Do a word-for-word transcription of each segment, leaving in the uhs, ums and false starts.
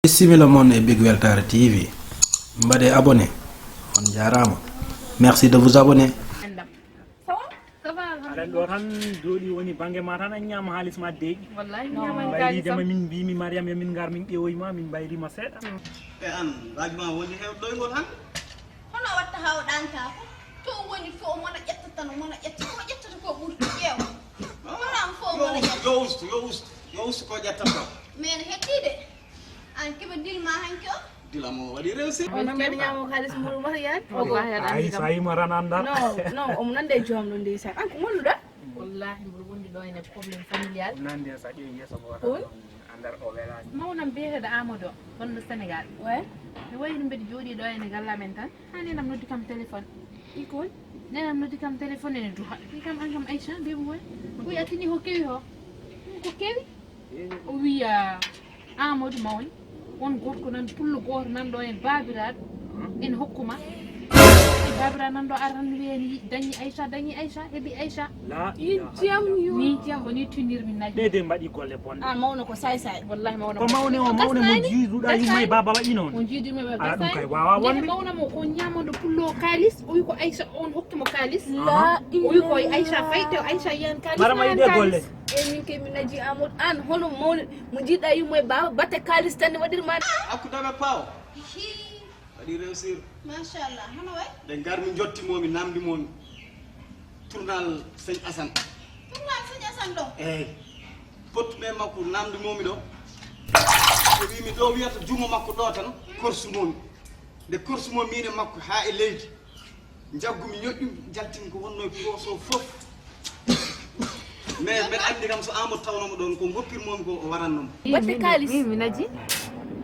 Bisimilla mon e Big Weltare T V. Mbaɗe abonné. On jaaraama. Merci de vous abonner. Aɗa ɗo tan jooɗi woni bannge ma tan, a ñaama haalis ma deeƴi. Wallahi Min mbayride ma, min mbimi Mariam yo min ngar min ƴeewoy ma, min mbayrima seeɗa. E an, raaj ma woni hewɗoygol hannde? Hono watta haa o ɗaanta ko? To o woni fof o mona ƴetta tan, o mona ƴetta ko ƴettata ko ɓurɗo ƴeewa. Hono am fof o mona ƴetta. Yo ustu, yo ustu, yo ustu ko ƴettata. Min heddii de. An keɓa dil ma hanki o? Dila mo waɗi réussir. On mbeɗa ñaamo kaalis mbuuru wata yaade. Ay, so a yima tan annda. Non, non, omo nande e joom ɗo ndeysan. An ko ngonduɗa? Wallahi mboɗo wondi ɗo ene problème familial. Nandi en so a ƴeewi yeeso ko wata Oy. Andar o welani. Mawnam biyeteeɗo Amadou, wonɗo Sénégal. Ouais. Mi wayri mbeɗa jooɗi ɗo ene gallamen tan. Ha nenam noddi kam téléphone. Ikon. Nenam noddi kam téléphone ene duha. Wi kam an kam Aïcha, mbiimi woy. Ko yaltini ko kewi o? Ko kewi? O wiya Amadou mawni. Won gorko nan pullo gooto nan ɗo en baabiraaɗo. Ene hokku ma. Baabiraaɗo nan ɗo ara tan wiya ene yiɗi dañi Aïcha, dañi Aïcha, heɓi Aïcha. La Ijam yo. Ni tiya ko ni tunirmi naji. Ɓe de mbaɗi golle bonɗe. A mawno ko say say. Wallahi mawna Ko mawne o, mawne mo jiiduɗa yumma e baaba waɗi noon. On jiidi me ba Ala ɗum gasay. Kay wawa Nde wonde. Mawna mo ko ñamondo pullo kalis, o wi ko Aïcha on hokki mo kalis. La O wi ko Aïcha fayde, Aïcha yiyan kalis. Marama Yiyan yiɗe golle. kalis. E min kay mi naji Amadou an hono mawni mo jiɗɗa yumma e baaba batte kaalis tan ne waɗirma. Hakkudaɓe pawo Hii, waɗi réussir. machallah, hono way? Nde ngarmi jottimomi namdimomi tournal seigne Assane. Tournal seigne Assane ɗo. Eyyi. Pottume makko namdimomi ɗo. O wimi ɗo wiyata jumo makko ɗo tan korsumomi. Nde korsumomi min e makko ha e leydi. Jaggumi ñoƴƴumi jaltini ko wonno e poso fof. Mais mbeɗa andi kam so Amadou tawnoma ɗon ko goppirmomi ko o warannomo. Batte kaalis. Mi naji.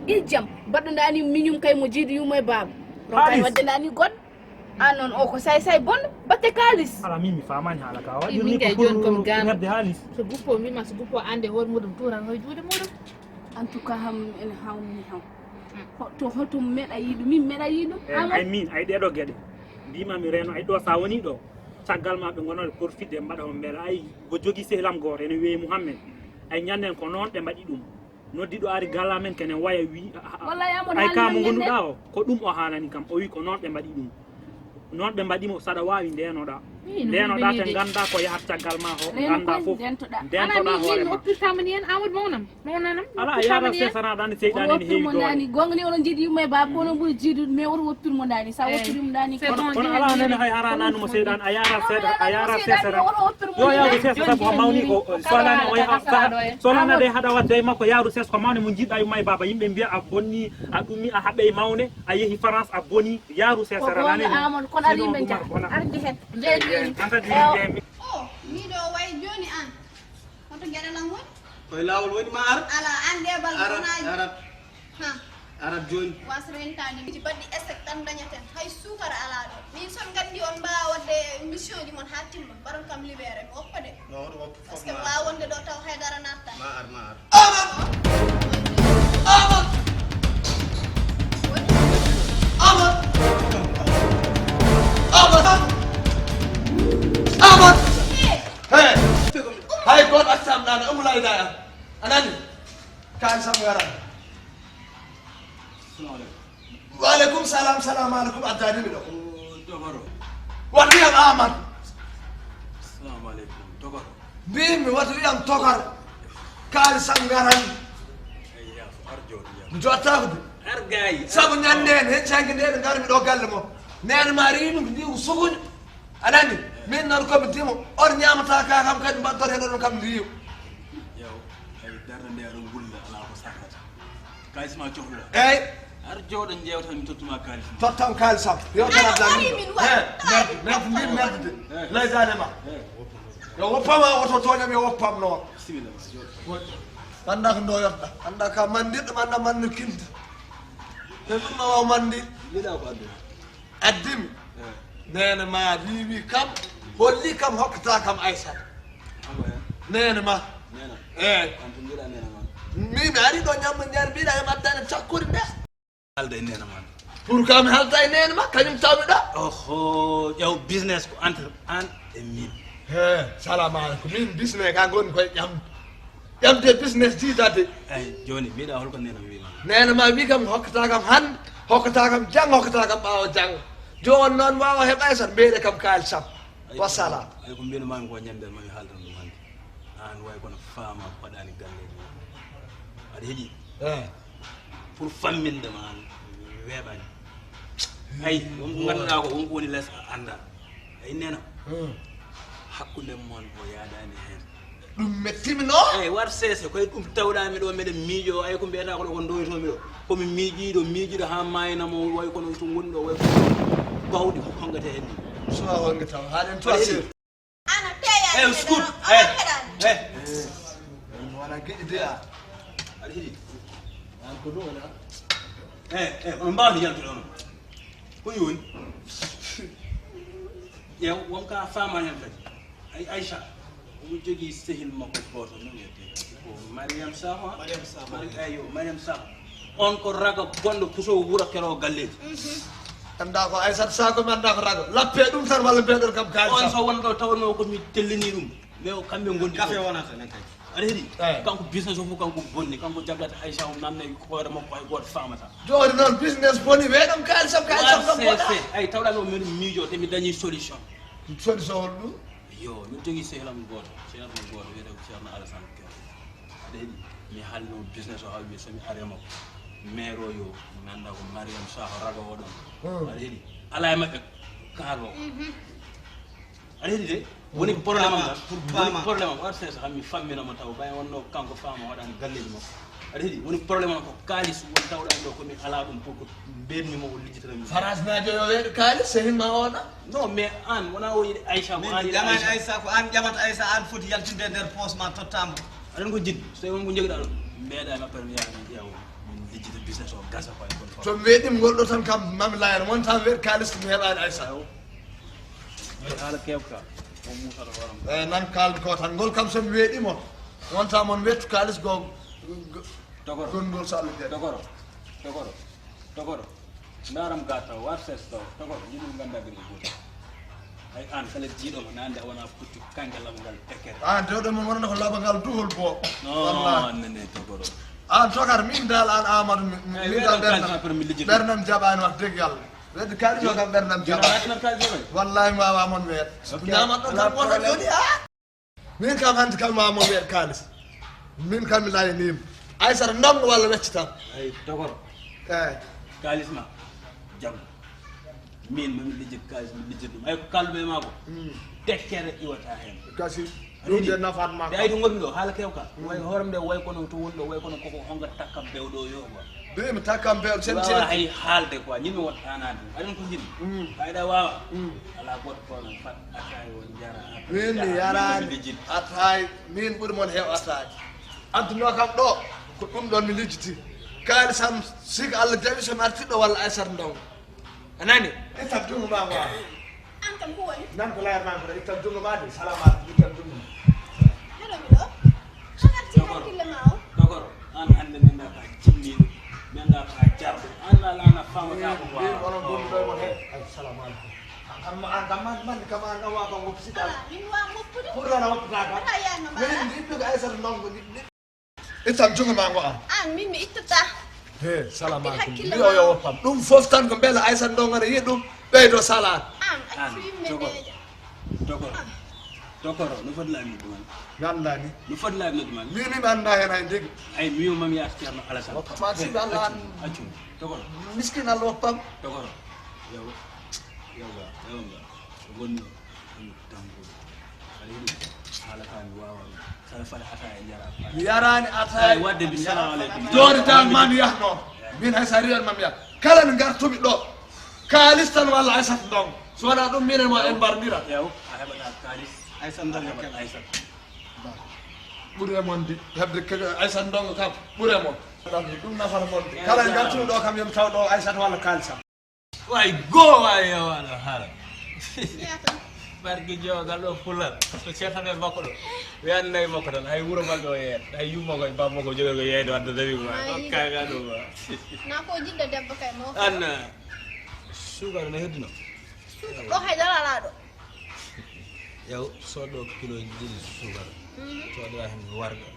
Ijam baɗɗoɗani miñum kay mo jiidu yumma e baaba. Ronkani Kaalis. Waɗɗoɗani goɗɗo. An noon o ko say say bonɗo batte kaalis. Ala min mi famani haala ka waɗi Min ni min kay ko joni komi pour gam ñabde haalis. So guppo mima so guppo ande hoore muɗum turan hoye juuɗe muɗum. En tout cas ham ene hawni ham. To hoto meɗa yiɗu min meɗa yiɗu. Eyyi, ay min ay ɗeɗo gueɗe mbima mi reno ay ɗo sa woni ɗo caggal ma ɓe gonore porfide mbaɗa on beela ay ko jogui sehlam goto ene wiye Mouhammed. Ay ñanden ko noon ɓe mbaɗi ɗum. Noddiɗo ari galla men kene waya wi Wallahi Amadou ay haalni kamo men gonduɗa o ko ɗum o haalani kam o wi ko noon ɓe mbaɗi ɗum. Noon ɓe mbaɗimo saɗa wawi ndenoɗa. Ii, no Ndenoɗa hulɓinii te de. Ganda ko yahat caggal ma o Reno ganda koy fof. Dentoɗa. Ana Dentoɗa min min hoorema. Oppirtama ni en Amadou mawnam mawnanam. Ala a yara sesana ɗani seyɗani ene heewi doole. Gonga ni onon jiiɗi yumma e baaba kono ɓuri jiidude mais oto woppirmo dani sa woppirimo dani C'est kono bon. Kono ala nene hay harananuma seyɗan a yara seeɗa a yara sesana. Oto woppirmo Yo yawde dani. sesa ko mawni ko solana o yaha solana de haɗa wadde e makko yaru ses ko mawni mo jiɗɗa yumma e baaba yimɓe mbiya a bonni a ɗumi a haɓe mawne a yehi France a boni yaru Ko sesara gonga naneni. Amadou kono ari yimɓe jah arde hen. Anta O, miɗo way joni an. Hoto geɗal am woni? Koye lawol woni ma ar? Ala an de bal Arat, bonaji. arat, Ha, arat joni. was rentade. Miji baɗɗi échec tan dañaten. Hay suukara ala ɗo. Min son gandi on mbawa wadde mission ji mon ha timma. Mbaɗon kam libéré mi woppa de. No, no, woppa Parce fof que ma wawa wonde ɗo taw haydara natta. Ma ar, ma ar. Woni Amat! Amat! Amat! Hey! Hay goto accam nana umulay daya. Anani? Kan sam ngara. Assalamu alaikum. Wa alaikum salam, salam alaikum, addani mi ɗo. Tokoro. Wata wiyam Amat. Assalamu alaikum. Tokoro. Mbimi wata wiyam Tokoro. Kaali sam ngaran. Eyya, ar jooɗo jam. Mi jottaako de. Ar gayi. Sabu ñande en, hen canki nde ɓe ngarmi ɗo galle mo. Nene ma rimi ko ndi ko sukuño. Aɗa andi? Min noon komi dimo. On ñamata ka kam kadi mbaddor hen oɗon kam ndiyo. Yaw, ay darde nde aɗon wulla ala ko sakkata. Kalis ma cohluɗa. Eyyi. Ar jooɗo jewtan mi tottuma kalis ma. Tottam kalisam. Yewtere addani min. Merde, merde, min merde de. Lay dane ma. Yo woppama oto toñam yo woppam noon. Bisimilla ma jooɗo. Anda ko ndoyotɗa. Anda ka mandirɗo anda manno kilde. Te ɗum no waw mandi. Mbiɗa ko addu. Addimi. Nene ma riwi kam holli kam hokkata kam Aysata. Nene ma. Nena. Eyyi. An to mbiɗa nena ma. Min mi ari ɗo ñammo ñaari mbiɗa e maddane cakkudi nde. Alda e nena ma. Pour ka mi halda e nene ma kañum tawmi ɗo. Oho, ƴaw business ko entre an e min. He, salamu aleykum. Min business ka ngoni koye ƴamde. Ƴamde business jiidade. Eyyi, joni mbiɗa holko nena wima. Neene ma wi kam hokkata kam hannde, hokkata kam janngo, hokkata kam ɓaawo janngo. Jooni noon waawa heɓ Aysata, mbeɗe kam kaalis sappo. Wassalam. Ay ko mbiyno mami ko ñande mami haaltan ɗum hannde. An way kono faama paɗani galleji. Aɗa heɗi? Eh. Pour famminde ma an weeɓani. Ay, won ko ngannduɗaa ko won ko woni les a annda. Ay nena. Hmm. Hakkunde mon o yaadani heen. Ɗum mettimi no? Eyi, war seese, koye ɗum tawɗami ɗo, meɗen miijo, ay ko mbiyata ko ɗo ko ndoytomi ɗo. Komi miijiiɗo, miijiiɗo haa maayna mo, way kono to woni ɗo, way kono bawɗi hongate heen ni. So a honge taw, haɗen to a seeri. Ana teya. Eyi, scoot. Eyi, eyi. Wona geɗi de a. Aɗa heɗi? An ko ɗum wona. Eyi, eyi, on mbawde yaltude on. Ko yoni? Ƴeew, won ka faama heen kadi. Ay, Aïcha, omo jogii sehil makko gooto, no wiyetee? Ko Mariam Sakho, a? Mariam Sakho. Mari-, eyo, Mariam Sakho. On ko raga bonɗo puso wuro kero galleeji. Annda ko Aysata Sakho, mi annda ko raga. Lappe ɗum tan walla mbeɗon kam kaalis. On so wonno tawnoo ko mi tellini ɗum. Mais o kamɓe ngondi. Kafe wonata nen kay. Aɗa heɗi? Eh. Kanko business o fof kanko bonni, kanko jaggata Aïcha o namne hoore makko hay gooto faamata. Jooni noon business boni, weeɗam kaalis am, kaalis am kam se, woɗa. Se, ay tawɗa o min miijo te mi dañi solution. Solution hol ɗum? Yo, min jogi seelam gooto, seelam gooto wiyetee ko Ceerno Alassane Kane. Aɗa heɗi? Mi halno business o hawmi so mi arema ko. Maire o yo, mi nanda ko Mariam Sakho raga o ɗon. Hmm. Aɗa heɗi? Ala e maɓɓe kaalo. Mhm. Aɗa heɗi de? Woni problème am. Pour woni paama. Problème am. War seesa, xam mi fammina mo taw, ɓay wonno kanko faama waɗani galleji makko. Aɗa heɗi? Woni problème am ko kaalis woni tawɗo en ɗo, ko mi ala ɗum pour ko mbeɗmi mo o lijjitana mi. Farasnaajo yo weeɗo kaalis, sehin ma oɗa. Non, mais an, wona o yiɗi Aïcha, ko min an yiɗi ƴamani Aïcha. Aïcha, ko an ƴamata Aïcha, an foti yaltinde e nder poos ma, tottamo. Aɗan ko jiɗ, so won ko jogɗa ɗum, mbeɗa e mappere mi yaha mi ƴeewa, min lijjita business o gasa ko ay kon. To mi weeɗima ngol ɗo tan kam, mami layana, wonta mi weeɗ kaalis ko mi heɓani Aïcha. Haala kewka, o musata hoorema. Eh, nan kaal ko tan. Ngol kam so mi weeɗi mon, wonta mon wettu kaalis go, go, togoro. Gongol so Allah jaɓi. Togoro, togoro, togoro. Ndaram ga taw, war ses taw, togoro, yimɓe ngannda gene goto. Ay an, kala jiiɗo mo nande a wona puccu kanke laɓangal tekkere. An, dewɗo mon wonata ko laɓangal duhol bo. Non, wallahi. An nene togoro. An tokar, min dal an Amadou, mi, mi, ay, min dal ɓernam, ɓernam jaɓani wax dëgg Yàlla. Wedde kaalis o kam ɓernam jaɓa. Wallahi mi wawa mon weeɗ. Ok. Ñamat ɗon kam wona joni a. Min kam hande kam wawa mon weeɗ kaalis. Min kam mi layanima. Aysata ndongo walla weccitam. Ay, togoro. Eyi. Kaalis ma. Jam. Min mami lijjit kaalis, mi lijjit ɗum. Ay ko kalluɓe ma ko. Hmm. Tekkere iwata hen. Kasi. Ɗum de nafaat ma. De ay to gonmi ɗo, haala kewka. Mm. Way hoorem de, way kono to woni ɗo, way kono koko honga takka bewɗo yo quoi. Be mi takka bewɗo, sen wawa hay haalde quoi, ñin mi won tanade. Aɗen ko jin. Mm. Kayda wawa. Mm. Ala goto ko non fat atay won jara. Min mi yarani atay, min ɓuri mon hew atay. Adduno kam ɗo, ko ɗum ɗon mi lijjiti. Kayda sam, sik Allah jaɓi so mi arti ɗo walla Aysata Ndongo. A nani? Itta junngo ma ngo. An kam ko woni? Nan ko layar ma ko, itta junngo ma de, salaam aleykum, itta junngo ma. Helo mi ɗo. An arti hakkille ma o. Togoro, an hannde min da ka cimmiiɗo, min da ka jarɗo. An la lana fama ka ko wa. Min onon gonɗo e mon he. Ay, salaam aleykum. An kam, an kam man, man kam an wa ko woppi sita. Ala, min wa woppude. Pour la na woppi ka. Ala ya no ma. Min ndi ko Aysata Ndongo ndi. Ittam junngo ma ngo an. An min mi ittata. He, salaam aleykum. Hakkille ma. Mbiyo yo woppam. Ɗum fof tan ko mbela Aysata Ndongo ne yiɗi ɗum ɓeydo salaat. An, an, accu yimɓe togoro. Neeja. Togoro. Togoro, no foti laabi ɗum an? Mi annda ni. No foti laabi ɗum an? Min mi annda hen hay ndigi. Ay, mi wiyo mami yaata Ceerno Alassane. Woppam an si mi annda an. Accu, accu. Togoro. Miskin Allah woppam. Togoro. Yawa. Yawa, yawa. Ko woni ɗo? Ɗum tampude. Aɗa yiɗi haala ka mi wawa ɗum. Saɗa faɗa ataya jara. Mi yarani ataya. Ay, wadde mi salaam aleykum. Joni tan ma mi yahno. Min hay sa riyan ma mi yah. Kala mi gartumi ɗo. Kaalis tan walla Aysata Ndongo. So wona ɗum minen mo en mbarmira. Yaw, a heɓata kaalis. Aysata Ndongo ken. Aysata. Ɓuri e mon di. Heɓde ke-, Aysata Ndongo kam. Ɓuri e mon. Ɗum nafata mon di. Kala mi gartumi ɗo kam yomi taw ɗo Aysata walla kaalisam. Way goo, way yawaano haala. Barki jogal ɗo fulal. To ceertane makko ɗo. Wi an nayi makko tan. Hay wuro makko o yeeyat. Hay yumma ko e bamma ko jogal ko yeeyde wadde dawi ko. Ay. Kaga ɗo ba. Na ko jiɗɗo debbo kay mo. An, sukara no heddino? Suka-, ɗo hay dara ala ɗo. Yaw, soɗo kilo ɗiɗi sukara. Mhm. Soɗo hen warga.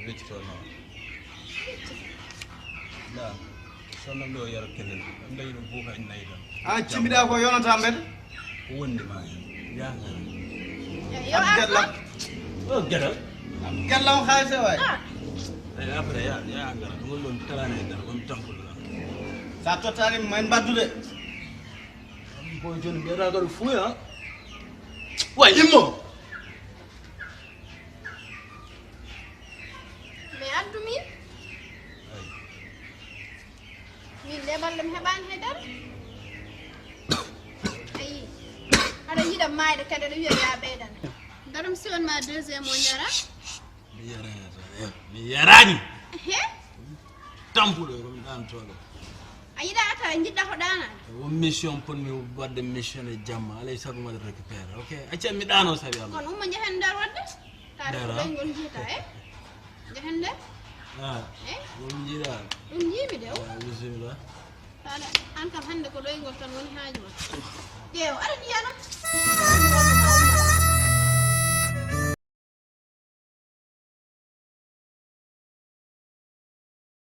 Weccito noon. La, sonno ɗo yaro kelen. Am dañi ɗum buuka en nayi tan. An cimmiɗa ko yonata mbede? Ko wondi ma hen. Yaha. Yo Am gella. O geɗal. Am gella on xaalis e waay. Ay après ya ya angara. Ɗum ɗon talani e dara. Ɗum tampul la. Sa tottani ma en mbaddude. Ko joni mbiyata kadi fuya. Way immo. Mais addu min. Min de balɗum heɓani hay dara. Ayi. Aɗa yiɗa mayde kadi aɗa wiya ya ɓeydan. Darum siwon ma deuxième o jara. Mi yarani. Mi yarani. He? Tampuɗo ko mi ɗan toɗo. A yiɗa ata jiɗɗa ko ɗanade. Won mission pour mi wadde mission e jamma alay sago mbaɗa récupéré. Ok, acca mi ɗano sabi Allah. Kono umma jehen nder wadde. Taade ko Dara. Ɓeygol jiita e. Jehen nder. Ah, E. won jiɗa. Ɗum jiimi de o. Ah, bismillah. Taade an kam hannde ko ɗoygol tan woni haaju ma. Ƴeew aɗa jiyana.